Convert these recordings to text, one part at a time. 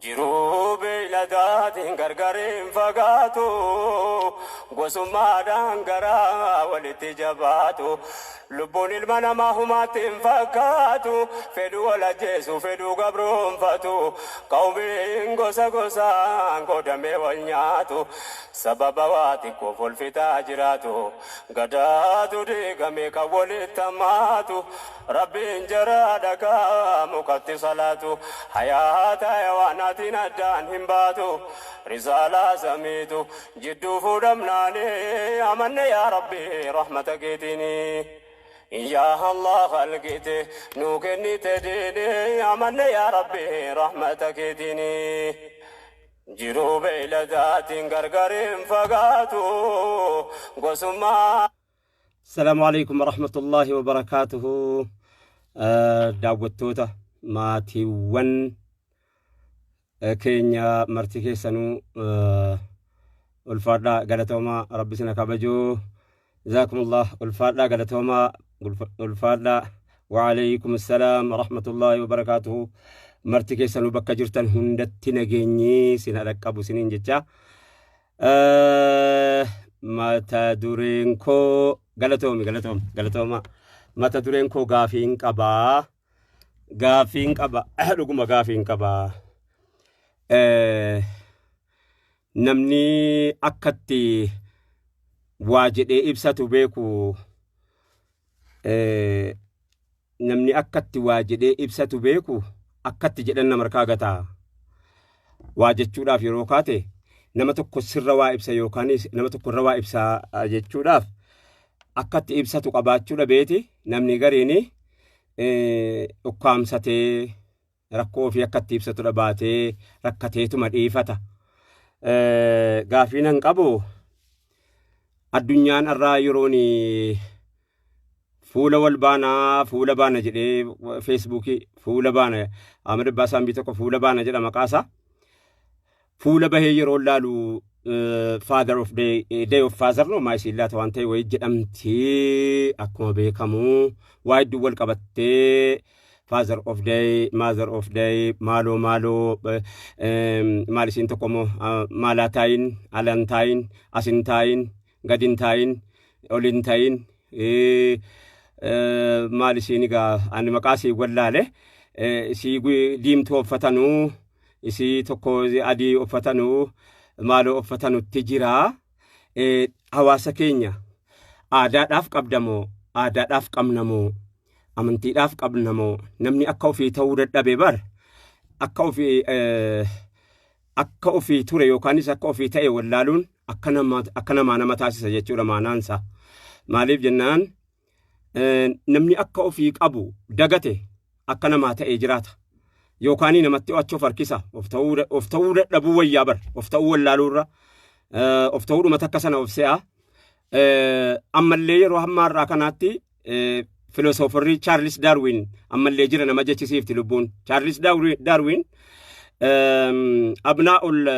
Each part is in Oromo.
Jiruu beeyladaatiin gargar hin fagaatu, gosummaadhaan garaa walitti jabaatu. Lubbuun ilma namaa humaatti hin fakkaatu, fedhu wal ajjeesu, fedhu gabroonfatu. Qawmiin gosa gosaan qoodamee wal nyaatu, sababa waa xiqqoof wal fixaa jiraatu. Gadaatu diigame kan walitti hammaatu. Rabbiin jara dhagaa mukatti salaatu. Hayaata hayawaanaatiin addaan hin baatu. Risaalaa samiitu jidduu fuudhamnaani. Amanne yaa Rabbi rahmata keetiini. Yaa Allah khalqite nuu kennite diini. Amanne yaa Rabbi rahmata keetiini. Jiruu beeyladaatiin gargar hin fagaatu. Gosummaa. Salaamu alaikum warahmatullaahi wabarakaatuhu. Daawwattoota maatiiwwan keenya marti keessanuu ulfaadhaa galatoomaa rabbi sina kabajuu. Jazaakumullah ulfaadhaa galatoomaa ulfaadhaa. Waalaikum salaam warahmatullaahi wabarakaatuhu. Marti keessanuu bakka jirtan hundatti nageenyi sina dhaqqabu siniin jecha. Mata dureen koo galatoomi galatoomi galatooma. Mata dureen koo gaafiin qabaa. Gaafiin qaba dhuguma gaafiin qabaa. Namni akkatti waa jedhee ibsatu beeku namni akkatti waa jedhee ibsatu beeku akkatti jedhan nama harkaa gataa. Waa jechuudhaaf yeroo kaate nama tokko sirra waa ibsa yookaanis nama tokko irra waa ibsa jechuudhaaf akkatti ibsatu qabaachuu dhabeeti namni gariin ukkaamsatee rakkoo ofii akkatti ibsatu dhabaatee rakkateetuma dhiifata. Gaafii nan qabu addunyaan irraa yeroon fuula wal baanaa fuula baana jedhee feesbuukii fuula baana Ahmad Abbaa Saambii tokko fuula baana jedha maqaasaa. Fuula bahee yeroo laalu father of day, day of father no maa isiin laata waan ta'e wayii jedhamti akkuma beekamu waa hedduu wal qabattee father of day mother of day maaloo maaloo maal isiin tokko immoo maalaa taayin alan taayin asin taayin gadin taayin olin tayin maal isiin egaa ani maqaa isii wallaale isii diimtuu uffatanuu isii tokko adii uffatanuu maaloo uffatanutti jira. Hawaasa keenya aadaadhaaf qabdamoo aadaadhaaf qabnamoo amantiidhaaf qabnamoo namni akka ofii ta'uu dadhabe bar akka ofii akka ofii ture yookaanis akka ofii ta'e wallaaluun akka nama akka namaa nama taasisa jechuudha maanaansa. Maaliif jennaan namni akka ofii qabu dagate akka namaa ta'ee jiraata. Yookaan namatti achi of harkisa of ta'uu dadhabuu wayyaa bar of ta'uu wallaaluurra of ta'uudhuma takka sana of se'a. Ammallee yeroo hammaa irraa kanaatti filosoofarri Chaarlis Daarwin ammallee jira nama jechisiifti lubbuun. Chaarlis Daarwin abnaa'ul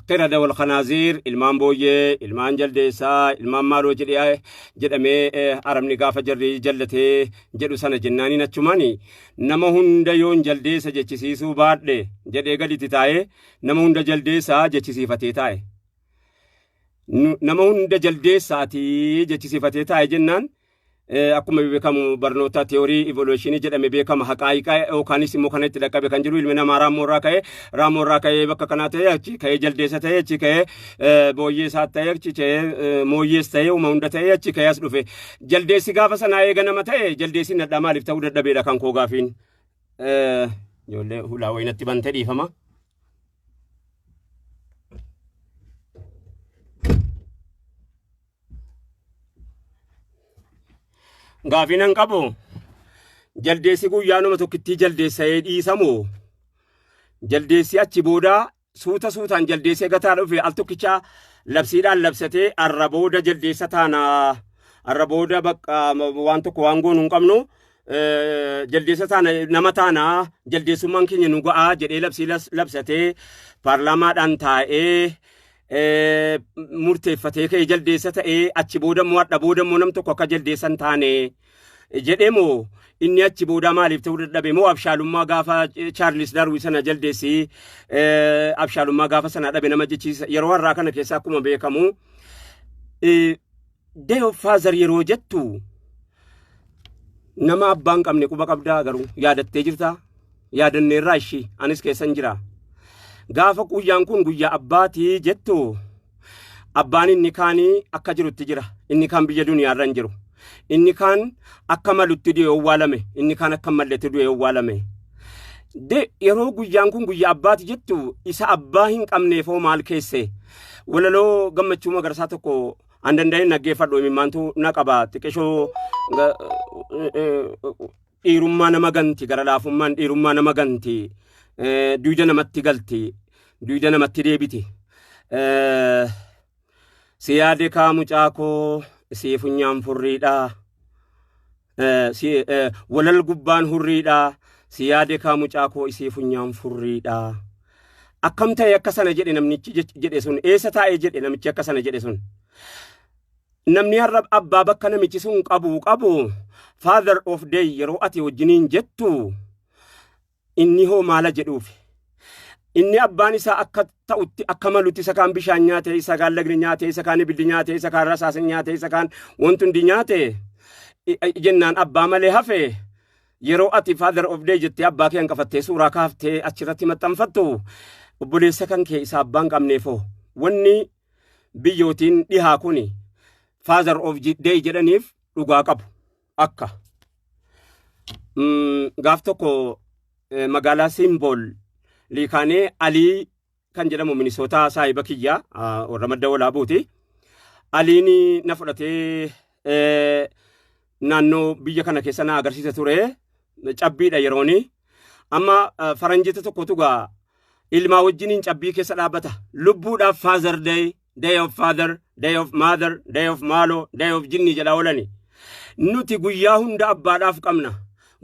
qirada wal khanaaziir ilmaan booyyee ilmaan jaldeessaa ilmaan maaloo jedhee jedhamee arabni gaafa jarri jallatee jedhu sana jennaaniin achumaani nama hunda yoon jaldeessa jechisiisuu baadhe jedhee gaditti taa'ee nama hunda jaldeessaa jechisiifatee taa'e. Nama hunda jaldeessaati jechisiifatee taa'e jennaan akkuma beekamu barnoota tiyoorii evoluushinii jedhame beekama haqaayiqaa yookaanis immoo kana itti dhaqqabe kan jiru ilmi namaa raammoo irraa ka'ee raammoo irraa ka'ee bakka kanaa ta'ee achi ka'ee jaldeessa ta'ee achi ka'ee booyyee isaa ta'ee achi ka'ee mooyyees ta'ee uma hunda ta'ee achi ka'ee as dhufe jaldeessi gaafa sanaa eega nama ta'e jaldeessi nadhaa maaliif ta'uu dadhabeedha kan koo gaafiin ijoollee hulaa wayinatti bantee dhiifama. Gaafii nan qabu jaldeessi guyyaanuma tokkittii jaldeessa'ee dhiisamu jaldeessi achi booda suuta suutaan jaldeessee gataa dhufe al tokkicha labsiidhaan labsatee arra booda jaldeessa taana arra booda bakka waan tokko waan goonu hin qabnu jaldeessa taana nama taana jaldeessummaan keenya nu ga'aa jedhee labsii labsatee paarlaamaadhaan taa'ee murteeffatee ka'ee jaldeessa ta'ee achi booda immoo hadha booda immoo nam tokko akka jaldeessa hin taane Jedhee moo inni achi boodaa maaliif ta'uu dadhabe? Moo abshaalummaa gaafa Chaarlis Darwin sana jaldeessi abshaalummaa gaafa sana dhabe nama jechiisa? Yeroo har'aa kana keessa akkuma beekamu, Day of Father yeroo jettu, nama abbaan qabne quba qabdaa? Garuu yaadattee jirtaa? Yaadanneerraa ishii anis keessan jira. Gaafa guyyaan kun guyyaa abbaatii jettu, abbaan inni kaanii akka jirutti jira, inni kaan biyya duniyaarra hin jiru, inni kaan akka malutti du'e owwaalame, inni kaan akka malletti du'e owwaalame. De yeroo guyyaan kun guyyaa abbaati jettu, isa abbaa hin qabneefoo maal keesse? Walaloo Gammachuu Magarsaa tokko an danda'in dhaggeeffadhu, imimmaantu na qaba. Xiqqishoo dhiirummaa nama ganti, gara laafummaan dhiirummaa nama ganti, duuda namatti galti, duuda namatti deebiti. Si yaade kaa mucaa koo, si funyaan furriidha, walal gubbaan hurriidha, si yaade kaa mucaa koo, isii funyaan furriidha. Akkam ta'e akka sana jedhe namnichi jedhe sun? Eessa taa'ee jedhe namichi akka sana jedhe sun? Namni har'a abbaa bakka namichi sun qabu qabu, Father of Day yeroo ati wajjiniin jettu, inni hoo maala jedhuuf? Inni abbaan isaa akka ta'utti, akka malutti, isa kaan bishaan nyaate, isa kaan lagni nyaate, isa kaan ibiddi nyaate, isa kaan rasaasni nyaate, isa kaan wanti hundi nyaate jennaan abbaa malee hafe, yeroo ati Father of Day jettee abbaa kee hanqafattee suuraa kaaftee achirratti maxxanfattu, obboleessa kan kee isa abbaan qabneefoo? Wanni biyyootiin dhihaa kuni Father of Day jedhaniif dhugaa qabu. Akka gaaf tokko magaalaa Simbool liikaanee, Alii kan jedhamu Minisootaa saahiba kiyya warra Madda Walaabuuti. Aliin na fudhatee naannoo biyya kana keessa na agarsiisa ture. Cabbiidha yerooni. Amma faranjita tokkotu gaa ilmaa wajjiniin cabbii keessa dhaabbata. Lubbuudhaaf Father Day, Day of Father, Day of Mother, Day of Maalo, Day of Jinni jedha oolani. Nuti guyyaa hunda abbaadhaaf qabna.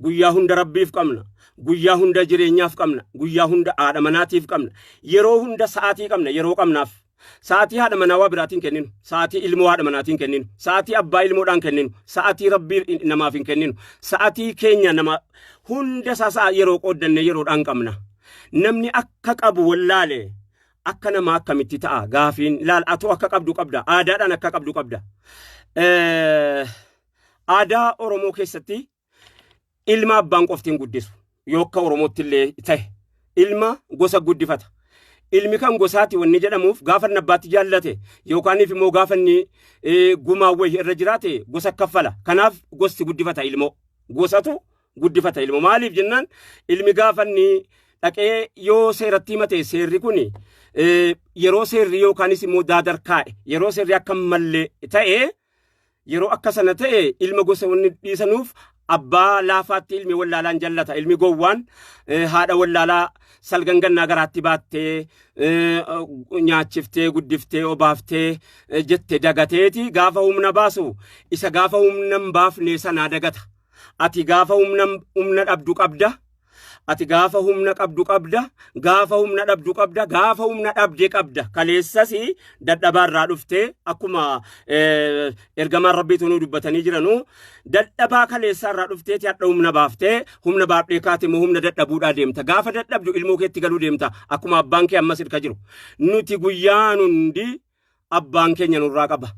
Guyyaa hunda rabbiif qabna. Guyyaa hunda jireenyaaf qabna. Guyyaa hunda haadha manaatiif qabna. Yeroo hunda sa'aatii qabna, yeroo qabnaaf. Sa'aatii haadha manaa waa biraatiin kenninu. Sa'aatii ilmoo haadha manaatiin kenninu. Sa'aatii abbaa ilmoodhaan kenninu. Sa'aatii rabbii namaaf hin kenninu. Sa'aatii keenya nama hunda isaa sa'a yeroo qooddanne yeroodhaan qabna. Namni akka qabu wallaale akka namaa akkamitti ta'a gaafiin? Laal, atoo akka qabdu qabda. Aadaadhaan akka qabdu qabda. Aadaa Oromoo keessatti ilma abbaan qofti hin guddisu. Yoo akka Oromootti illee ta'e ilma gosa guddifata. Ilmi kan gosaati wanni jedhamuuf, gaafa inni abbaatti jaallate yookaaniif immoo gaafa inni gumaa wayii irra jiraate gosa kaffala. Kanaaf gosti guddifata ilmoo. Gosatu guddifata ilmoo. Maaliif jennaan, ilmi gaafa inni dhaqee yoo seeratti himate, seerri kun yeroo seerri yookaanis immoo daadar kaa'e, yeroo seerri akka mallee ta'e, yeroo akka sana ta'e ilma gosa wanni dhiisanuuf, abbaa laafaatti ilmi wallaalaan jallata. Ilmi gowwaan haadha wallaalaa salgan gannaa garaatti baattee nyaachiftee, guddiftee, obaaftee jette dagateeti gaafa humna baasu isa gaafa humna hin baafne sanaa dagata. Ati gaafa humna dhabdu qabda. Ati gaafa humna qabdu qabda, gaafa humna dhabdu qabda, gaafa humna dhabde qabda. Kaleessas dadhabaarraa dhuftee, akkuma ergamaan rabbiitu nuu dubbatanii jiranu, dadhabaa kaleessaarraa dhufteeti hadha humna baaftee, humna baafdhee kaate immoo humna dadhabuudhaa deemta. Gaafa dadhabdu ilmoo keetti galuu deemta, akkuma abbaan kee ammas hirka jiru. Nuti guyyaan hundi abbaan keenya nurraa qaba.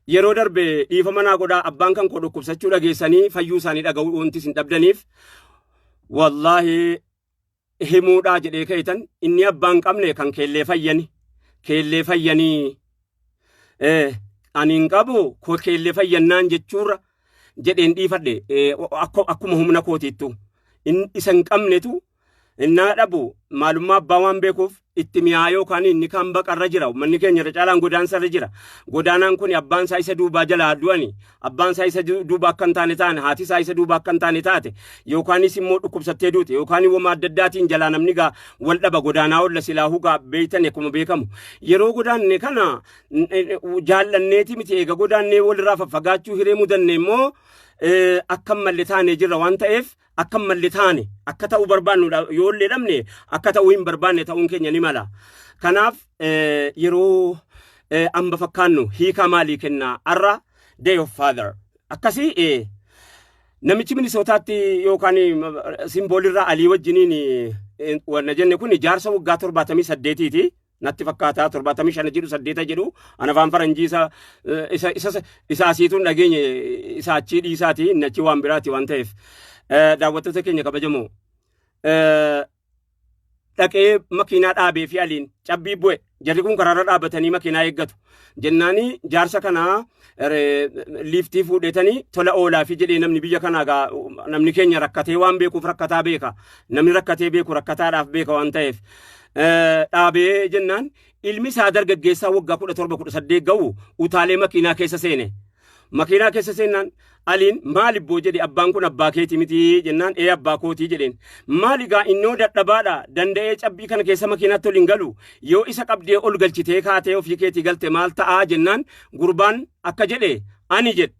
Yeroo darbe, dhiifama naa godhaa, abbaan kan koo dhukkubsachuu dhageessanii fayyuu isaanii dhaga'uu wanti isin dhabdaniif, wallaahi himuudhaa jedhee keeytan. Inni abbaan qabne kan keellee fayyani, keellee fayyanii ani hin qabu koo keellee fayyannaan jechuurra jedheen dhiifadhe. Akkuma humna kootiittu isa hin qabnetu innaa dhabu maalummaa abbaa waan beekuuf itti mi'aa, yookaan inni kaan baqarra jira. Manni keenya irra caalaan godaansarra jira. Godaanaan kun abbaan isaa isa duubaa jalaa du'ani, abbaan isaa isa duuba akka hin taane taane, haati isaa isa duuba akka hin taane taate, yookaanis immoo dhukkubsattee duute, yookaan wama adda addaatiin jalaa namni gaa wal dhaba. Godaanaa olla silaahuu gaa beeytan. Akkuma beekamu yeroo godaanne kana jaallanneeti miti. Eega godaannee walirraa faffagaachuu hiree mudanne immoo akka malle taanee jirra waan ta'eef, akka malle taane akka ta'uu barbaannu yoo illee dhabne, akka ta'uu hin barbaanne ta'uun keenya ni mala. Kanaaf yeroo amba fakkaannu hiikaa maalii kennaa har'a Day of Father akkasii? Namichi Minisootaatti yookaan simboolirraa Alii wajjiniin wanna jenne kun jaarsa waggaa 78ti. Natti fakkaata, 75 jedhu, 8 jedhu. Ana afaan faranjii isa asiituun dhageenye, isa achii dhiisaati, inni achii waan biraati waan ta'eef. Daawwattoota keenya kabajamoo, dhaqee makiinaa dhaabee fi Aliin cabbii bu'e, jarri kun karaarra dhaabbatanii makiinaa eeggatu jennaani, jaarsa kanaa liiftii fuudhetanii tola oolaa fi jedhee. Namni biyya kanaa gaa, namni keenya rakkatee waan beekuuf rakkataa beeka. Namni rakkatee beeku rakkataadhaaf beeka waan ta'eef, dhaabee jennaan ilmi isaa dargaggeessaa waggaa 17, 18 ga'u utaalee makiinaa keessa seene. Makiinaa keessa seennaan Aliin, "Maal ibboo?" jedhe. "Abbaan kun abbaa keeti miti?" jennaan, "Ee, abbaa kootii" jedheen. "Maali gaa, innoo dadhabaadha, danda'ee cabbii kana keessa makiinaatti ol hin galu. Yoo isa qabdee ol galchitee kaatee ofii keetii galte maal ta'aa?" jennaan gurbaan akka jedhe, "Ani," jedhe.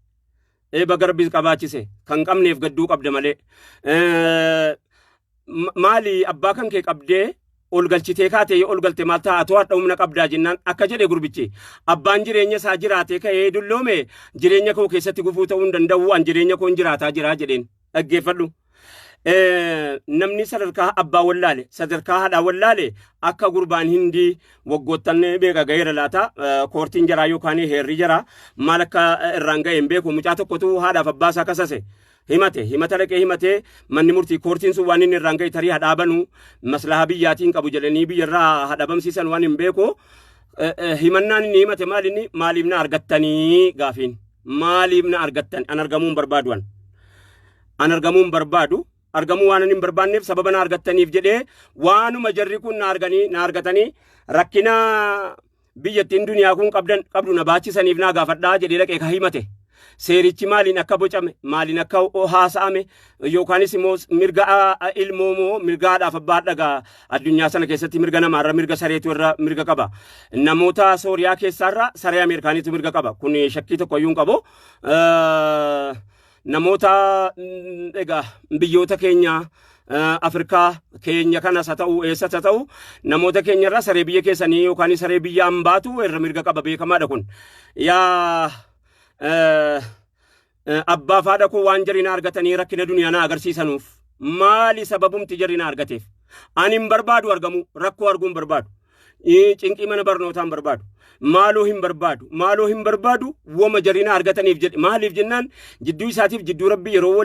Eeba garbis qabaachise, kan qabneef gadduu qabda malee. "Maali, abbaa kan kee qabdee ol galchitee kaatee yoo ol galte maal ta'a? Atoo hadha humna qabdaa?" jennaan akka jedhe gurbichi, "Abbaan jireenya isaa jiraatee ka'ee dulloome jireenya koo keessatti gufuu ta'uu hin danda'u. An jireenya koon jiraataa jiraa" jedheen. Dhaggeeffadhu. Namni sadarkaa abbaa wallaale, sadarkaa haadhaa wallaale, akka gurbaan Hindii waggoottan beeka ga'eera laata, koortiin jaraa yookaan heerri jaraa maal akka irraan ga'e hin beeku. Mucaa tokkotu haadhaaf abbaa isaa kasase, himate. Himata dhaqee himatee, manni murtii koortiin sun waan inni irraan ga'e tarii hadhaabanuu maslahaa biyyaatiin qabu jedhanii biyyarraa hadhabamsiisan waan hin beeku. Himannaan inni himate maal? Inni "Maaliif na argattanii?" Gaafiin "Maaliif na argattan? An argamuu hin barbaadu, an argamuu hin barbaadu. Argamuu waan hin barbaanneef sababa na argattaniif" jedhee. Waanuma jarri kun na arganii, na argatanii rakkina biyyattiin duniyaa kun qabdan qabdu na baachisaniif naa gaafadhaa jedhee dhaqee ka himate. Seerichi maaliin akka bocame, maaliin akka haasa'ame, yookaanis immoo mirga ilmoo moo mirga haadhaaf abbaa dhagaa, addunyaa sana keessatti mirga namaarra mirga sareetu irra mirga qaba. Namoota Sooriyaa keessaarra saree Ameerikaaniitu mirga qaba. Kun shakkii tokko iyyuu hin qabu. Namoota egaa biyyoota keenya Afrikaa keenya kanas haa ta'u, eessas haa ta'u, namoota keenyarraa saree biyya keessanii yookaan saree biyya ambaatu irra mirga qaba, beekamaadha kun. Yaa abbaa fi haadha koo, waan jarri na argatanii rakkina duniyaa na agarsiisanuuf maali sababumti jarri na argateef? Ani hin barbaadu argamu, rakkoo arguu hin barbaadu. Cinqii mana barnootaa hin barbaadu. Maaloo hin barbaadu. Maaloo hin barbaadu wama jarri na argataniif jedhe. Maaliif jennaan, jidduu isaatiif jidduu Rabbii yeroo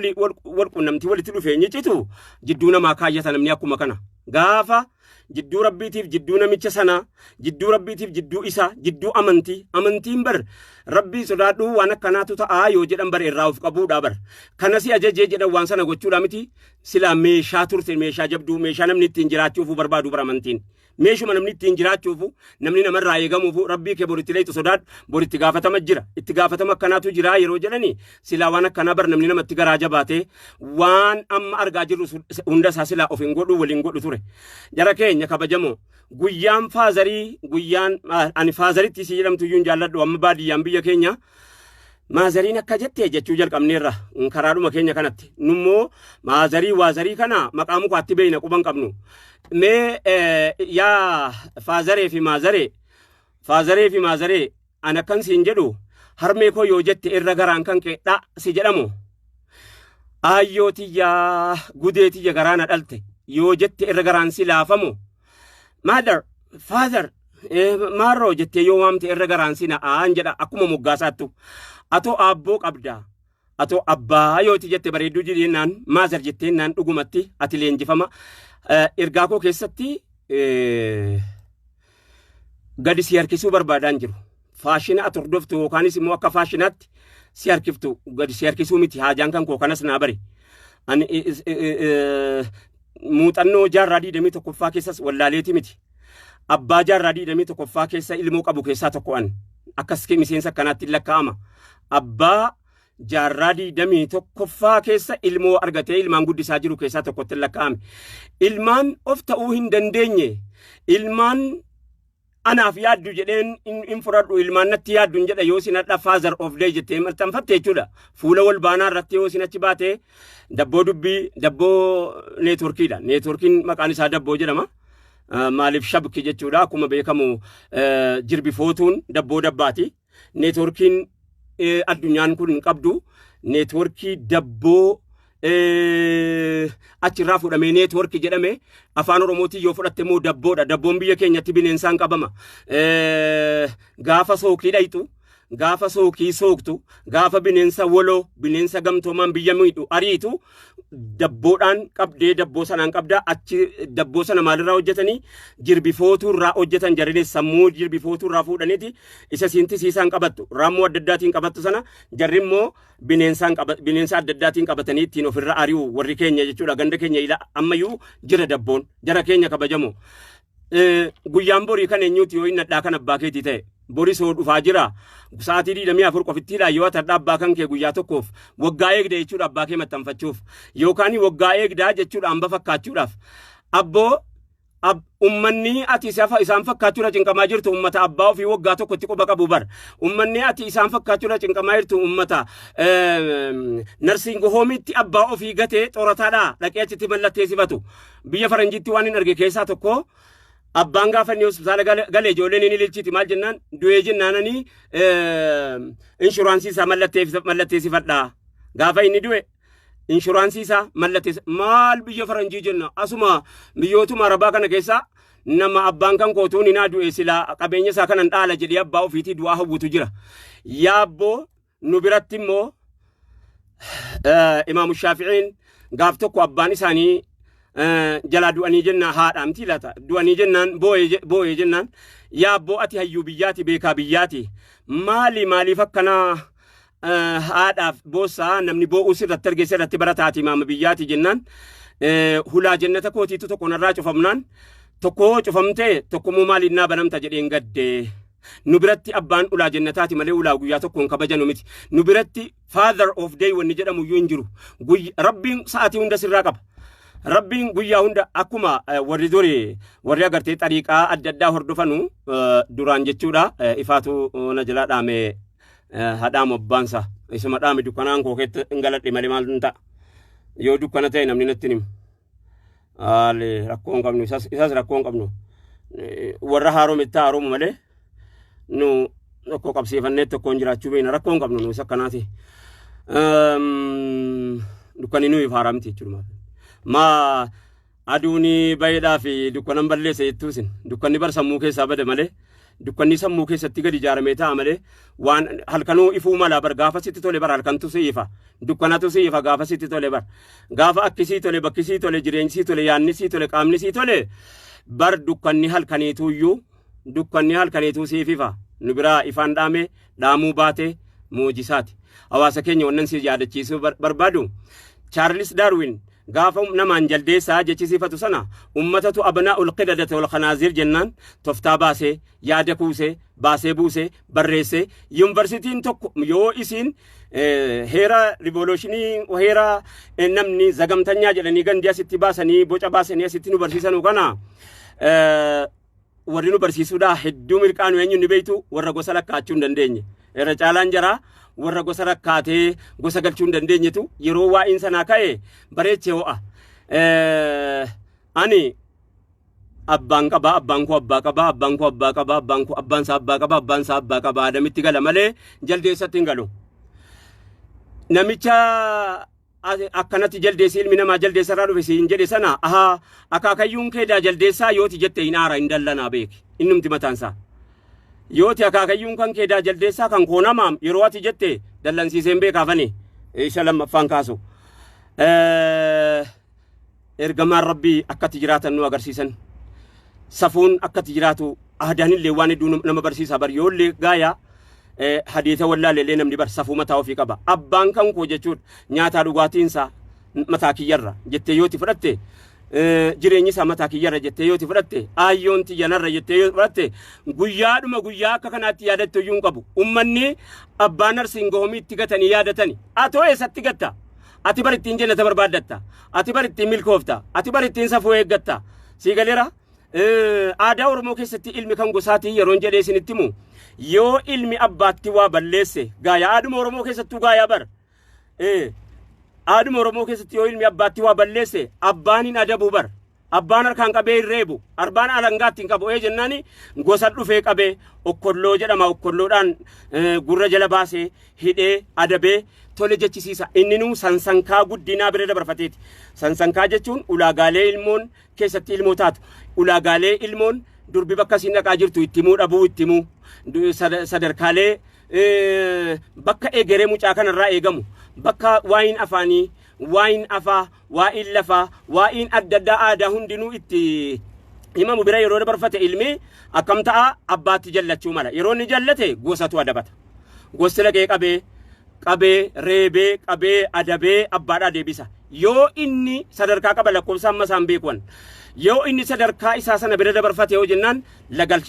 wal qunnamtii walitti dhufeenyi citu jidduu namaa kaayyata namni akkuma kana. Gaafa jidduu Rabbiitiif jidduu namicha sanaa, jidduu Rabbiitiif jidduu isaa, jidduu amantii, amantiin bar Rabbii sodaadhuu waan akkanaatu ta'aa yoo jedhan bar irraa of qabuudha bar. Kanasi ajajee jedhan waan sana gochuudha miti, silaa meeshaa turte, meeshaa jabduu, meeshaa namni ittiin jiraachuufuu barbaadu bar amantiin. Meeshuma namni ittiin jiraachuufu, namni namarraa eegamuufu, Rabbii kee boritti leeytu sodaadhu, boritti gaafatama jira, itti gaafatama akkanaatu jira yeroo jedhani, silaa waan akkanaa bar namni namatti garaa jabaate waan amma argaa jirru hunda isaa silaa of hin godhu, waliin godhu ture. Jara keenya kabajamoo, guyyaan faazarii, guyyaan ani faazaritti si jedhamtu iyyuu hin jaalladhu. Amma baadiyyaan biyya keenya maazariin akka jette jechuu jalqabneerra karaadhuma keenya kanatti. Nummoo maazarii waazarii kana maqaa mukaatti beeyna, quban qabnu. Mee yaa faazaree fi maazaree, faazaree fi maazaree, an akkan siin jedhu, harmee koo yoo jette irra garaan kan kee dha si jedhamu, aayyoo tiyyaa, gudee tiyya garaa na dhalte yoo jette irra garaan si laafamu, mother, father, maarroo jettee yoo waamte irra garaan si na'aan jedha. Akkuma moggaasaattu atoo aabboo qabda, atoo abbaa yooti jette bareedduu jedheenaan, mother jetteennaan dhugumatti ati leenjifama. Ergaa koo keessatti gadi si harkisuu barbaadaan jiru. Faashina ati hordoftu yookaanis immoo akka faashinaatti si harkiftu gadi si harkisuu miti haajaan kan koo, kanas naa bari. Ani muuxannoo jaarraa 21ffaa keessas wallaaleeti miti. Abbaa jaarraa 21ffaa keessa ilmoo qabu keessaa tokko an. Akkas miseensa akkanaatti lakkaa'ama. Abbaa jaarraa 21ffaa keessa ilmoo argatee ilmaan guddisaa jiru keessaa tokkotti lakkaa'ame. Ilmaan of ta'uu hin dandeenye, ilmaan anaaf yaaddu jedheen hin fudhadhu, ilmaan natti yaaddu hin jedha. Yoo isin hadha "Father of Day" jettee maxxanfatte jechuudha. Fuula wal baanaa irratti yoo isin achi baate, dabboo dubbii, dabboo neetworkiidha. Neetworkiin maqaan isaa dabboo jedhama. Maaliif shabki jechuudha. Akkuma beekamu jirbi footuun dabboo dabbaati. Neetworkiin addunyaan kun qabdu neetworkii dabboo. Achirraa fuudhamee network jedhame. Afaan Oromootiin yoo fudhatte immoo dabboodha. Dabboon biyya keenyatti bineensaan qabama. Gaafa sookii dhayxu, gaafa sookii sooktu, gaafa bineensa woloo, bineensa gamtoomaan biyya miidhu ariitu, dabboodhaan qabdee, dabboo sanaan qabdaa. Achi dabboo sana maalirraa hojjetanii? Jirbifootuu irraa hojjetan. Jarrinis sammuu jirbifootuu irraa fuudhaniiti isa siintisiisaan qabattu, raammoo adda addaatiin qabattu sana, jarri immoo bineensaan qaba, bineensa adda addaatiin qabatanii ittiin ofirra ari'u warri keenya jechuudha. Ganda keenya ila ammayyuu jira dabboon jara keenya kabajamu. Guyyaan borii kan eenyuuti? Yoo inni hadhaa kan abbaa keetii ta'e, boris hoo dhufaa jira. Sa'aatii 24 qofittiidha. Yoo ati hadhaa abbaa kan kee guyyaa tokkoof waggaa eegde jechuudha abbaa kee maxxanfachuuf, yookaan waggaa eegdaa jechuudha hamba fakkaachuudhaaf. Abboo, ummanni ati isaan fakkaachuudha cinqamaa jirtu ummata abbaa ofii waggaa tokkotti quba qabu bar. Ummanni ati isaan fakkaachuudha cinqamaa jirtu ummata nursing home itti abbaa ofii gatee xorataadha dhaqee achitti mallatteessifatu. Biyya faranjiitti waan hin arge keessaa tokko, abbaan gaafa inni hospitaala gale ijoolleen inni ililchiti. Maal jennaan, du'ee jennaananii insurance isaa mallatteessifadha. Gaafa inni du'e insurance isaa mallatteessa. Maal biyya faranjii jenna, asuma biyyootuma arabaa kana keessa nama abbaan kan kootuun hinaa du'e silaa qabeenya isaa kanan dhaala jedhee abbaa ofiitii du'aa hawwutu jira. Yaabboo, nu biratti immoo Imaamu Shaaficiin gaaf tokko abbaan isaanii jalaa du'anii jennaan, haadha miti laata, du'anii jennaan boo'ee jennaan, "Yaabboo, ati hayyuu biyyaati, beekaa biyyaati, maali, maaliif akkanaa haadhaaf boossaa? Namni boo'uu sirratti arge sirratti barataati, imaama biyyaati," jennaan, "Hulaa jannata kootiitu tokko narraa cufamnaan, tokko cufamtee tokkommoo maaliin naa banamta jedheen gaddee." Nu biratti abbaan ulaa jannataati malee ulaa guyyaa tokkoon kabajanu miti. Nu biratti father of day wanni jedhamu iyyuu hin jiru. Rabbiin sa'aatii hunda sirraa qaba. Rabbiin guyyaa hunda akkuma warri duri, warri agartee xariiqaa adda addaa hordofanu duraan jechuudha. Ifaatu na jalaa dhaame, hadhaamu abbaansa isuma dhaame. Dukkanaan koo keessa hin galadhe malee maal ta'a? Yoo dukkana ta'e namni natti himu. Haali rakkoo hin qabnu, isas rakkoo hin qabnu. Warra haaromettaa haaroomu malee nu tokko qabsiifannee tokkoon jiraachuu beekna. Rakkoo hin qabnu nu isa akkanaati. Dukkanni nuyi haaraa miti jechuudha. Maa aduun baheedhaa fi dukkanan balleessa jettuusin, dukkanni bar sammuu keessaa bade malee, dukkanni sammuu keessatti gadi ijaaramee ta'a malee waan halkanuu ifuu mala bar. Gaafa sitti tole bar halkantu si ifa, dukkanatu si ifa gaafa sitti tole bar. Gaafa akkisii tole, bakkisii tole, jireenyi sii tole, yaanni sii tole, qaamni sii tole bar, dukkanni halkaniituyyuu, dukkanni halkaniituu siif ifa. Nu biraa ifaan dhaame dhaamuu baate moojisaati. Hawaasa keenya wannan si yaadachiisuu barbaadu, Chaarlis Daarwin gaafa namaan jaldeessaa jechisiifatu sana, ummatatu أبناء القردة والخنازير jennaan toftaa baasee, yaada kuusee, baasee, buusee, barreessee. Yuunivarsiitiin tokko yoo isiin heera revolution, heera namni ዘገምተኛ jedhanii gandi asitti baasanii, boca baasanii asitti nu barsiisanu kana, warri nu barsiisuudha hedduu mirqaanu eenyu ni beektu? Warra gosa lakkaachuu hin dandeenye. Irra caalaan jara warra gosa rakkaatee gosa galchuu hin dandeenyetu yeroo waa'in sanaa ka'e bareechee ho'a. Ani abbaan qabaa, abbaan koo abbaa qabaa, abbaan koo abbaa qabaa, abbaan koo abbaan isaa abbaa qabaa, abbaan isaa abbaa qabaa, Adamitti gala malee jaldeessatti hin galu. Namicha akkanatti jaldeessi ilmi namaa jaldeessarraa dhufe siin jedhe sana, ahaa, akaakayyuun keedaa jaldeessaa yooti jette, hin aara, hin dallanaa beeki innumti mataansaa. Yooti akaakayyuun kan keedaa jaldeessaa, kan koo namaam yeroo ati jette dallansiiseen beekaafani isa lammaffaan kaasu. Ergamaan Rabbii akkatti jiraatan nu agarsiisan. Safuun akkatti jiraatu, aadaan illee waan hedduu nama barsiisa bar. Yoollee gaayaa hadiisa wallaallee namni bar safuu mataa ofii qaba. Abbaan kan koo jechuudha nyaataa dhugaatiinsaa mataa kiyyarra jettee yooti fudhatte, jireenyi isaa mataa kiyyarra jettee yooti fudhatte, aayyoon tiyyanarra jettee yoo fudhatte, guyyaadhuma guyyaa akka kanaatti yaadattu iyyuu hin qabu. Ummanni abbaa nursing home itti gatanii yaadatani. Atoo eessatti gatta? Ati bar ittiin jannata barbaaddatta. Ati bar ittiin milkoofta. Ati bar ittiin safuu eeggatta. Sii galeera? Aadaa Oromoo keessatti ilmi kan gosaatii yeroon jedhee isinitti himu, yoo ilmi abbaatti waa balleesse gaayaa, aaduma Oromoo keessattuu gaayaa bar. Aaduma Oromoo keessatti yoo ilmi abbaatti waa balleesse abbaan hin adabu bar. Abbaan harkaan qabee hin reebu. Arbaan alangaatti hin qabu. Ee jennaani gosa dhufee qabee, okkolloo jedhama, okkolloodhaan gurra jala baasee hidhee adabee tole jechisiisa. Inni nuu sansankaa guddinaa bira dabarfateeti. Sansankaa jechuun ulaagaalee ilmoon keessatti ilmoo taatu. Ulaagaalee ilmoon durbi bakka isiin dhaqaa jirtu itti himuu dhabuu, itti himuu. Sadarkaalee bakka egeree mucaa kanarraa eegamu, bakka waayin afaanii, waayin afaa, waayin lafaa, waayin adda addaa, aadaa hundinuu itti himamu bira yeroo dabarfate, ilmi akkam ta'a? Abbaatti jallachuu mala. Yeroo inni jallate gosatu adabata. Gosti dhaqee qabee qabee reebee qabee adabee abbaadhaa deebisa. Yoo inni sadarkaa qaba, lakkoofsa amma isaan beekuwan, yoo inni sadarkaa isaa sana bira dabarfate yoo jennaan,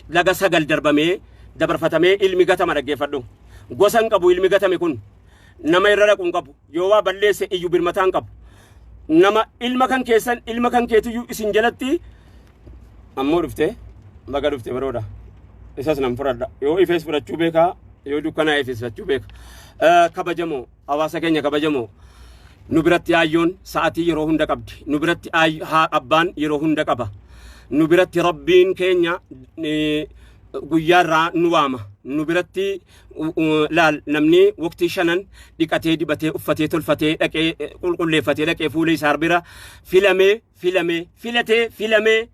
laga sagal darbamee dabarfatamee ilmi gatama. Dhaggeeffadhu, gosa hin qabu ilmi gatame kun, nama irra dhaqu hin qabu, yoo waa balleesse iyyuu birmataa hin qabu. Nama ilma kan keessan, ilma kan keetiyyuu isin jalatti ammoo dhufte, baga dhufte baroodha. Isas nan fudhadha. Yoo ifees fudhachuu beekaa, yoo dukkanaa ifees fudhachuu beeka. Kabajamoo hawaasa keenya, kabajamoo, nu biratti aayyoon sa'atii yeroo hunda qabdi. Nu biratti abbaan yeroo hunda qaba. Nu biratti Rabbiin keenya guyyaarraa nu waama. Nu biratti laal, namni waqtii shanan dhiqatee, dibatee, uffatee, tolfatee, dhaqee qulqulleeffatee, dhaqee fuula isaa bira filamee filamee filatee filamee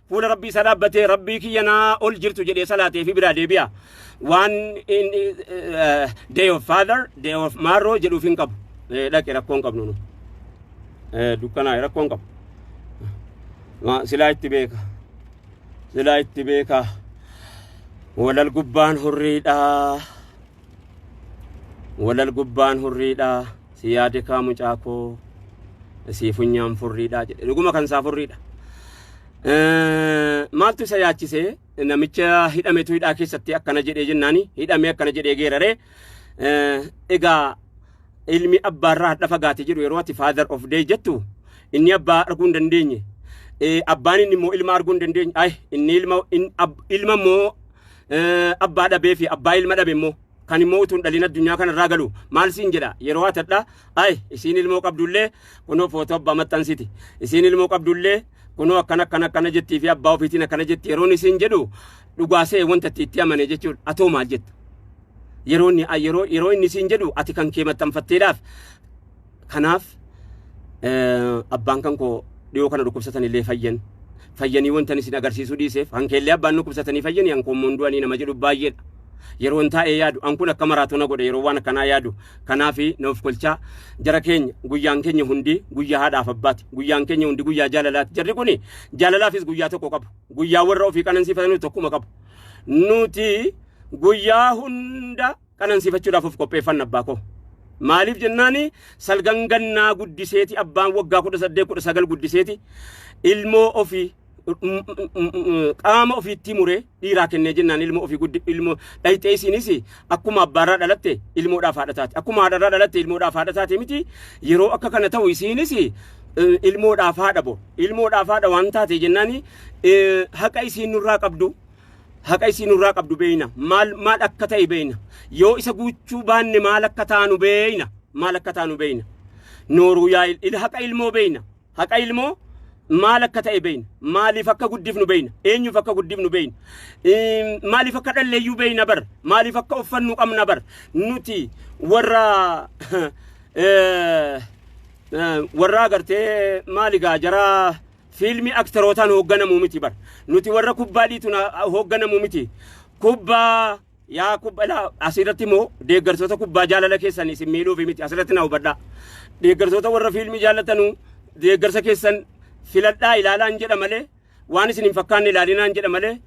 fuula Rabbii isaa dhaabbatee, "Rabbii kiyya naa ol jirtu" jedhee salaatee fi biraa deebi'a. Waan day of father, day of marrow jedhuuf hin qabu. Dhaqe, rakkoo hin qabnu nu. Dukkanaa, rakkoo hin qabu. Silaa itti beeka. Silaa itti beeka. Walal gubbaan hurriidha. Walal gubbaan hurriidha. Si yaade kaa mucaa koo. Si funyaan furriidha jedhe. Dhuguma kan isaa furriidha. Maaltu isa yaachisee? Namicha hidhametu hidhaa keessatti akkana jedhee jennaani, hidhamee akkana jedhee geeraree. Egaa ilmi abbaarraa hadha fagaate jedhu. Yeroo ati father of day jettu, inni abbaa arguu hin dandeenye, abbaan inni immoo ilma arguu hin dandeenye, ay inni ilma ilma immoo abbaa dhabee fi abbaa ilma dhabe immoo, kan immoo utuu hin dhalin addunyaa kanarraa galu, maal siin jedha yeroo hatadha? Ay, isiin ilmoo qabdullee kunoo footoo abbaa maxxansiti, isiin ilmoo qabdullee kunoo akkana akkana akkana jettii fi abbaa ofiitiin akkana jetti. Yeroon isiin jedhu dhugaasee wanta itti amane jechuudha. Atoo maal jetta yeroo inni yeroo inni siin jedhu ati kan kee maxxanfatteedhaaf? Kanaaf abbaan kan koo dhiyoo kana dhukkubsatan illee fayyan, fayyanii wanta isin agarsiisuu dhiiseef, hankeellee abbaan dhukkubsatanii fayyanii, hankoommoon du'anii nama jedhu baay'eedha. Yeroo hin taa'ee yaadu, an kun akka maraatona godhe yeroo waan akkanaa yaadu. Kanaaf na of kolchaa jara keenya, guyyaan keenya hundi guyyaa haadhaaf abbaati, guyyaan keenya hundi guyyaa jaalalaati. Jarri kuni jaalalaafis guyyaa tokko qabu, guyyaa warra ofii qanansiifatanii tokkuma qabu. Nuti guyyaa hunda qanansiifachuudhaaf of qopheeffanna abbaa koo. Maaliif jennaani, salgan gannaa guddiseeti abbaan waggaa 18, 19 guddiseeti, ilmoo ofii qaama ofiitti muree dhiiraa kennee jennaan, ilmoo ofii guddi, ilmoo dhayxee isiinis akkuma abbaarraa dhalatte ilmoodhaaf haadha taate, akkuma haadharraa dhalatte ilmoodhaaf haadha taate miti. Yeroo akka kana ta'u isiinis ilmoodhaaf haadha bo ilmoodhaaf haadha waan taate jennaani, haqa isiin nurraa qabdu, haqa isiin nurraa qabdu beeyna. Maal maal akka ta'e beeyna. Yoo isa guuchuu baanne maal akka taanu beeyna, maal akka taanu beeyna. Nooruu yaa haqa ilmoo beeyna, haqa ilmoo maal akka ta'e beeyna, maaliif akka guddifnu beeyna, eenyuuf akka guddifnu beeyna, maaliif akka dhalleeyyuu beeyna bar, maaliif akka uffannu qabna bar. Nuti warra agartee maali gaa, jara fiilmii aktarootaan hoogganamuu miti bar. Nuti warra kubbaa dhiituun hoogganamuu miti. Kubbaa yaa kubbaa, asirratti immoo deeggartoota kubbaa, jaalala keessan isin miidhuufi miti, asirratti na hubadhaa. Deeggartoota warra fiilmii jaallatanuu, deeggarsa keessan filadhaa ilaalaan jedha malee, waan isin hin fakkaanne ilaalinaan jedha malee,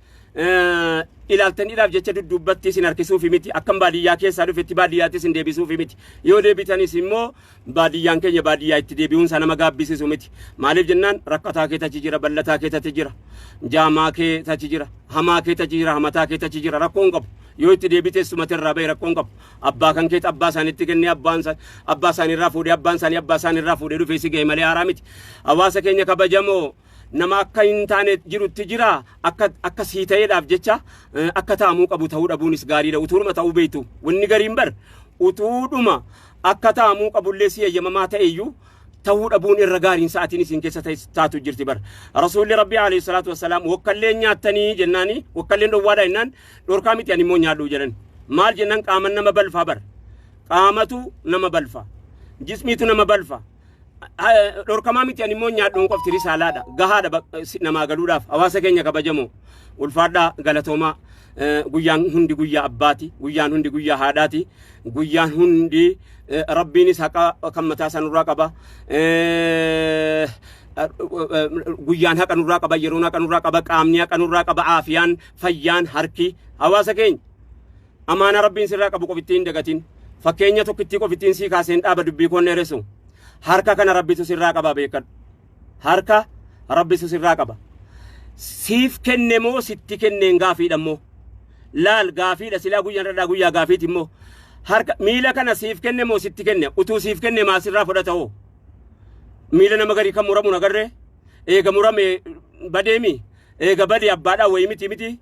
ilaaltaniidhaaf jecha dudduubbatti isin harkisuufi miti. Akkam baadiyyaa keessaa dhufetti baadiyyaatti isin deebisuufi miti. Yoo deebitanis immoo baadiyyaan keenya baadiyyaa itti deebi'uun isaa nama gaabbisiisu miti. Maaliif jennaan, rakkataa kee tachi jira, bal'ataa kee tachi jira, jaamaa kee tachi jira, hamaa kee tachi jira, hamataa kee tachi jira. Rakkoo hin qabu. Yoo itti deebite sumate irraa bahe, rakkoo hin qabu. Abbaa kan keetti abbaa isaaniitti kennee, abbaan abbaa isaaniirraa fuudhee, abbaan isaanii abbaa isaaniirraa fuudhee dhufee si ga'e malee haaraa miti. Hawaasa keenya kabajamoo, nama akka hin taane jirutti jira. Akka sii ta'eedhaaf jecha akka ta'amuu qabu ta'uu dhabuunis gaariidha. Utuudhuma ta'uu beektu, wanni gariin bar utuudhuma akka ta'amuu qabullee si eeyyamamaa ta'e iyyuu. Ta'uu dhabuun irra gaariin sa'atiin isin keessa taatu jirti bar. Rasuulli Rabbii alayhi salaatu wassalaam wakkalleen nyaattanii jennaani, wakkalleen dhowwaadha jennaan, dhorkaa miti, ani immoo nyaadhu jedhan. Maal jennaan, qaaman nama balfaa bar. Qaamatu nama balfa. Jismiitu nama balfa. Dhorkamaa miti, ani immoo nyaadhuun qofti risaalaadha. Gahaadha namaa galuudhaaf. Hawaasa keenya kabajamoo, ulfaadhaa, galatoomaa. Guyyaan hundi guyyaa abbaati. Guyyaan hundi guyyaa haadhaati. Guyyaan hundi Rabbiinis haqa kan mataa isaa nurraa qaba. Guyyaan haqa nurraa qaba, yeroon haqa nurraa qaba, qaamni haqa nurraa qaba, aafiyaan, fayyaan, harki. Hawaasa keenya, amaanaa Rabbiin sirraa qabu qofittiin hin dagatin. Fakkeenya tokkittii qofittiin sii kaaseen dhaaba, dubbii koon dheeressu. Harka kana Rabbitu sirraa qaba, beekadhu. Harka Rabbitu sirraa qaba. Siif kenne moo sitti kenneen gaafiidha immoo? Laal, gaafiidha, silaa guyyaan dhadhaa guyyaa gaafiiti immoo. Harka miila kana siif kenne moo sitti kenne? Utuu siif kenne maa sirraa fudhata hoo? Miila nama garii kan muramu nagarree? Eega murame badeemi? Eega bade abbaadhaa wayii miti miti?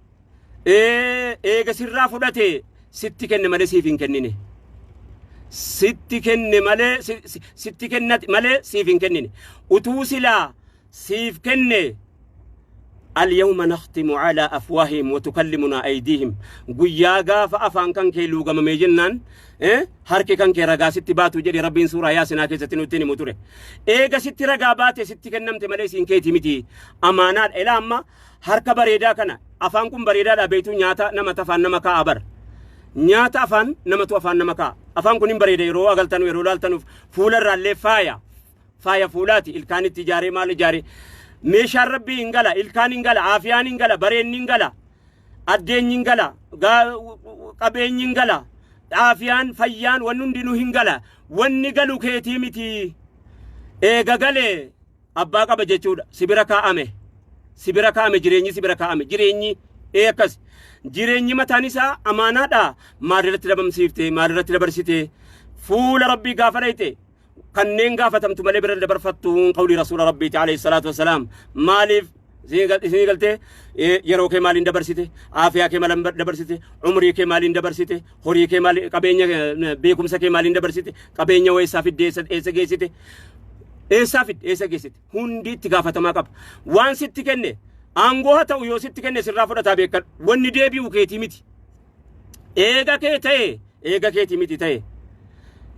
Eega sirraa fudhate, sitti kenne malee siif hin kennine. Sitti kenne malee, sitti kennate malee siif hin kennine. Utuu silaa siif kenne, اليوم نختم على أفواههم وتكلمنا أيديهم. Guyyaa gaafa afaan kan kee luugamamee jennaan harki kan kee ragaa sitti baatu jedhe Rabbiin suuraa Yaasinaa keessatti nutti himu ture. Eega sitti ragaa baate, sitti kennamte malee siin keeti miti. Amaanaadha. Ilaa, amma harka bareedaa kana, afaan kun bareedaadha beektuu, nyaata nama afaan nama kaa'a bara. Nyaata afaan namatu afaan nama kaa'a. Afaan kun hin bareeda yeroo agaltanu, yeroo laaltanuuf fuula irraallee faaya. Faaya fuulaati. Ilkaan itti ijaaree, maal ijaaree, meeshaan Rabbii hin gala, ilkaan hin gala, aafiyaan hin gala, bareenni hin gala, addeenyi hin gala, qabeenyi hin gala, aafiyaan, fayyaan, wanni hundinuu hin gala. Wanni galu keetii miti. Eega galee abbaa qaba jechuudha. Sibira kaa'ame, sibira kaa'ame, jireenyi sibira kaa'ame, jireenyi ee akkas jireenyi mataan isaa amaanaadha. Maalirratti dhabamsiifte? Maalirratti dabarsite? Fuula Rabbii gaafa dhayxe kanneen gaafatamtu malee bira dabarfattu, qawlii rasuula Rabbiiti alayhi salaatu wasalaam. Maaliif isinii galtee? Yeroo kee maaliin dabarsite? Aafiyaa kee maaliin dabarsite? Umrii kee maaliin dabarsite? Horii kee maaliin, qabeenya, beekumsa kee maaliin dabarsite? Qabeenya eessaa fidde? Eessa geessite? Eessaa fidde? Eessa geessite? Hundi itti gaafatamaa qaba. Waan sitti kenne, aangoo haa ta'u, yoo sitti kenne sirraa fudhataa, beekadhu. Wanni deebi'u keetii miti. Eega kee ta'e, eega keetii miti ta'e,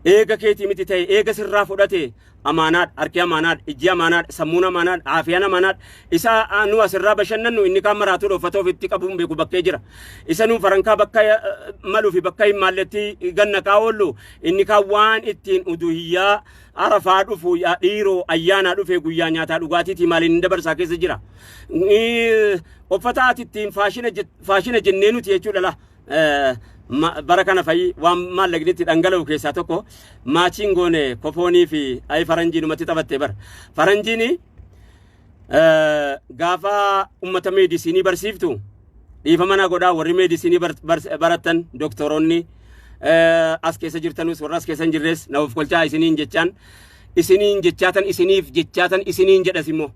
eega keetii miti ta'e, eega sirraa fudhate, amaanaadha. Harki amaanaadha, ijji amaanaadha, sammuun amaanaadha, aafiyaan amaanaadha. Isa nu asirraa bashannannu, inni kaan maraatuudha, uffata ofitti qabuun beeku bakkee jira. Isa nu farankaa bakka maluu fi bakka hin maalletti ganna kaa oollu, inni kaan waan ittiin uduhiyyaa Arafaa dhufu, dhiiroo ayyaanaa dhufe, guyyaa nyaataa dhugaatiitii maaliin hin dabarsaa keessa jira. Uffata ati ittiin faashina jennee nuti jechuudha la. Bara kana fa'i waan maallaqni itti dhangala'u keessaa tokko maachiin goone kofoonii fi ayi faranjii numatti taphatte bara. Faranjiin gaafa ummata meedisinii barsiiftu, dhiifama na godhaa warri meedisinii barattan, doktoroonni as keessa jirtanus, warra as keessa hin jirres, na of kolchaa isiniin jechaan, isiniin jechaatan, isiniif jechaatan, isiniin jedhas immoo,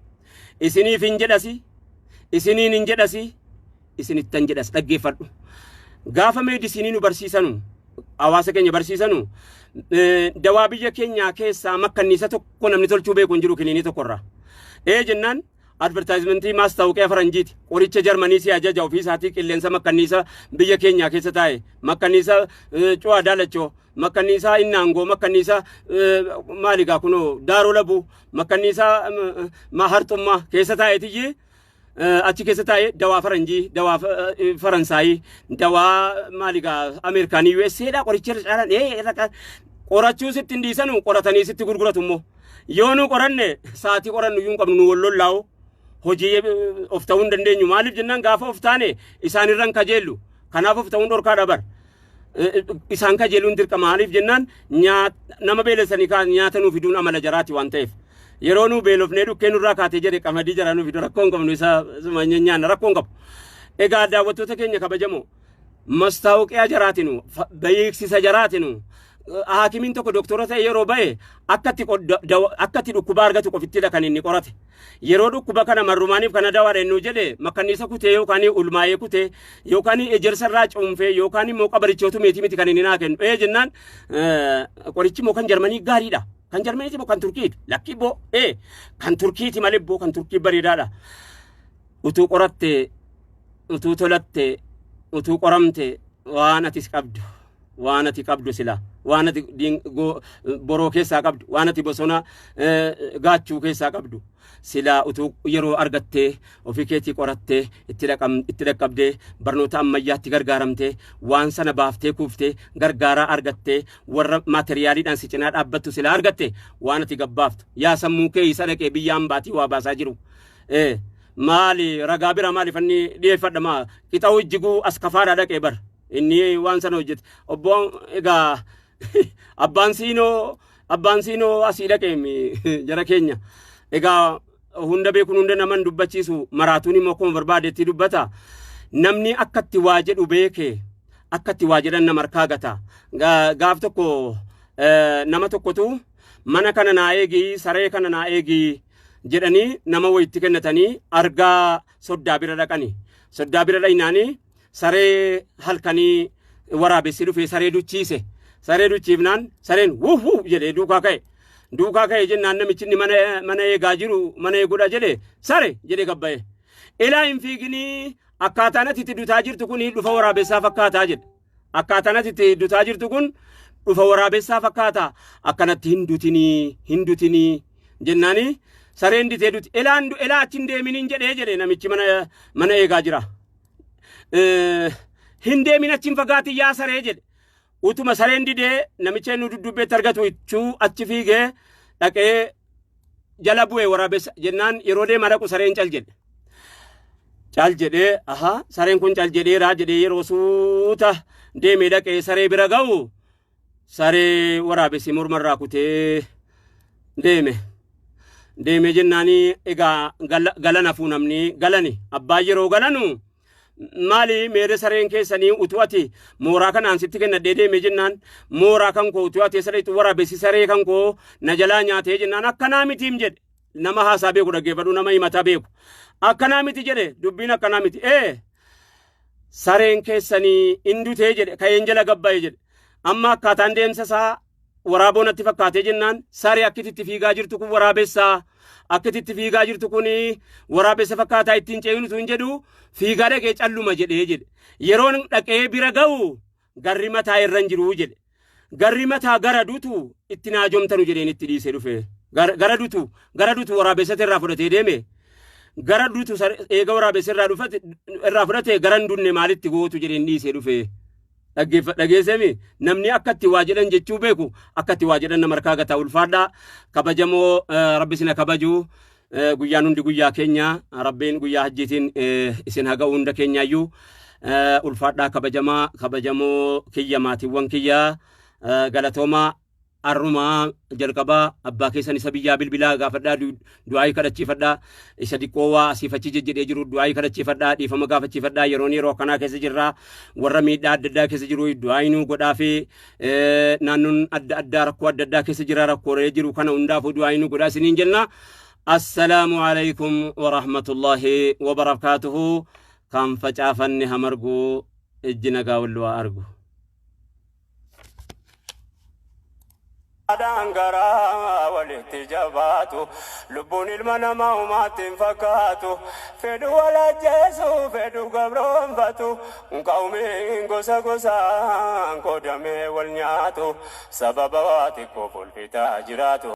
isiniif hin jedhasi, isiniin hin jedhasi, isinittan jedhas, dhaggeeffadhu. Gaafa meedisinii nu barsiisanu, hawaasa keenya barsiisanu, dawaa biyya keenyaa keessaa makkanniisa tokko namni tolchuu beeku hin jiru kiniinii tokkorraa. Ee jennaan, advertisementii maastaawoqiyaa faranjiiti. Qoricha Jarmanii si ajaja, ofii isaatii qilleensa makkanniisa biyya keenyaa keessa taa'e, makkanniisa cu'aa daalachoo, makkanniisa innaangoo, makkanniisa maaligaa kunoo daaroo labuu, makkanniisa harxummaa keessa taa'eetiyyi achi keessa taa'ee dawaa faranjii, dawaa Faransaayii, dawaa maaligaa Ameerikaanii, USA dha. Qoricha irra caalaan irra qorachuu sitti hin dhiisanu, qoratanii sitti gurguratu immoo. Yoo nu qoranne, sa'aatii qorannu iyyuu hin qabnu, nu wallollaa'u, hojii of ta'uu hin dandeenyu. Maaliif jennaan, gaafa of taane isaan irran kajeellu. Kanaaf of ta'uun dhorkaadha bar. Isaan kajeeluun dirqama. Maaliif jennaan, nama beelessanii nyaata nuu fiduun amala jaraati waan ta'eef. Yeroo nu beelofnee dhukkee nurraa kaatee jedhe, qamadii jaraa nuu fidu, rakkoo hin qabnu, isa nyaanna, rakkoo hin qabu. Egaa daawwattoota keenya kabajamoo, mastaawuqiyaa jaraatinu, beeksisa jaraatinu, haakimiin tokko doktora ta'e yeroo ba'e akkatti dhukkuba argatu qofittidha kan inni qorate. Yeroo dhukkuba kana marrumaaniif kana dawaadha inni jedhe, makkanniisa kutee yookaan ulmaayee kutee yookaan ejersa irraa cuunfee yookaan immoo qabarichootu meetii miti kan inni naa kennu. Ee jennaan, qorichi immoo kan Jarmanii gaariidha. Kan Kan Jarmaniiti moo kan Turkiiti? Lakkii boo ee kan Turkiiti malee boo kan Turkii bareedaadha. Utuu qoratte, utuu tolatte, utuu qoramte, waan atis qabdu, waan ati qabdu sila, waan ati boroo keessaa qabdu, waan ati bosona gaachuu keessaa qabdu silaa utuu yeroo argattee ofii keetii qorattee itti dhaqqabdee barnoota ammayyaatti gargaaramtee waan sana baaftee kuuftee gargaaraa argattee warra maateriyaaliidhaan si cinaa dhaabbattu silaa argatte, waan ati gabbaaftu yaa sammuu kee isa dhaqee biyyaan baatii waa baasaa jiru. Maali ragaa bira maali fanni dhiyeeffadha maa qixa'uu ijjiguu as kafaadhaa dhaqee bar inni waan sana hojjete. Obbo egaa abbaan siinoo asii dhaqee jara keenya. Egaa hunda beekuun hunda naman dubbachiisu, maraatuun immoo akkuma barbaadetti dubbata. Namni akkatti waa jedhu beeke, akkatti waa jedhan nama harkaa gata. Gaaf tokko nama tokkotu mana kana naa eegi, saree kana naa eegi jedhanii nama wayitti kennatanii argaa soddaa bira dhaqani. Soddaa bira dhaqnaanii saree halkanii waraabessi dhufee saree duchiise. Saree duchiifnaan sareen wuh wuh jedhee duukaa ka'e. Duukaa ka'e jennaan namichi inni mana eegaa jiru mana eeguudha jedhe, sare jedhee gabba'e. Ilaa hin fiiginii, akkaataan ati itti dutaa jirtu kun dhufa waraabessaa fakkaataa jedhe. Akkaataan ati itti dutaa jirtu kun dhufa waraabessaa fakkaata. Akkanatti hin dutinii, hin dutinii jennaani sareen ditee duti. Elaan elaa achi hin deeminiin jedhee jedhe namichi mana eegaa jira. Hin deemin, achi hin fagaatin yaa saree jedhe. Utuma sareen didee namicha inni dudduubbeetti argatu ichuu achi fiigee dhaqee jala bu'e waraabessa jennaan yeroo deemaa dhaqu sareen cal jedhe. Cal jedhee, aha, sareen kun cal jedheeraa jedhee yeroo suuta deemee dhaqee saree bira ga'u saree waraabessi mormarraa kutee deeme. Deemee jennaanii egaa galana fuunamni galani abbaan yeroo galanu maali meere sareen keessanii utuu ati mooraa kanaan sitti kennadhee deeme jennaan mooraa kan koo utuu ati eessa dhaqxu waraabessi saree kan koo na jalaa nyaatee jennaan akkanaa mitiim jedhe. Nama haasaa beeku dhaggeeffadhu, nama himataa beeku. Akkanaa miti jedhe, dubbiin akkanaa miti. Ee, sareen keessanii hin dutee jedhe, ka'een jala gabba'e jedhe. Amma akkaataan deemsa isaa waraaboo natti fakkaatee jennaan saree akkititti fiigaa jirtu kun waraabessaa, akkititti fiigaa jirtu kun waraabessa fakkaataa, ittiin ce'inu hin jedhu, fiigaa dhaqee calluma jedhee jedhe. Yeroon dhaqee bira ga'u garri mataa irra hin jiru jedhe. Garri mataa gara dutu itti naajomtanu jedheen itti dhiisee dhufe. Gara dutu waraabessatti irraa fudhatee deeme. Gara dutu eega waraabessa irraa fudhate gara hin dunne maalitti gootu jedheen dhiisee dhufe. Dhageessemi, namni akkatti waa jedhan jechuu beeku, akkatti waa jedhan nama harkaa gataa. Ulfaadhaa, kabajamoo, rabbi isin kabaju. Guyyaan hundi guyyaa keenya, rabbiin guyyaa hajjiitiin isin haga hunda keenyaayyuu. Ulfaadhaa, kabajamaa, kabajamoo kiyya, maatiiwwan kiyya, galatoomaa. Arrumaa jalqabaa abbaa keessan isa biyyaa bilbilaa gaafadhaa, du'aayii kadhachiifadhaa. Isa diqqoo waa asiif achi jejjedhee jiru du'aayii kadhachiifadhaa, dhiifama gaafachiifadhaa. Yeroon yeroo akkanaa keessa jirraa, warra miidhaa adda addaa keessa jiru du'aayii nuu godhaa fi naannoon adda addaa rakkoo adda addaa keessa jira, rakkoolee jiru kana hundaafuu du'aayii nuu godhaa isiniin jenna. Assalaamu alaikum wa rahmatullahi wa barakaatuhu. Kan facaafanne hamarguu, ijji nagaa wal argu. Garaa walitti jabaatu, lubbuun ilma namaa humaatti hin fakkaatu, fedhu wal ajjeesu, fedhu gabroonfatu, qawmiin gosa gosaan qoodamee wal nyaatu, sababa waa xiqqoof ulfitaa jiraatu.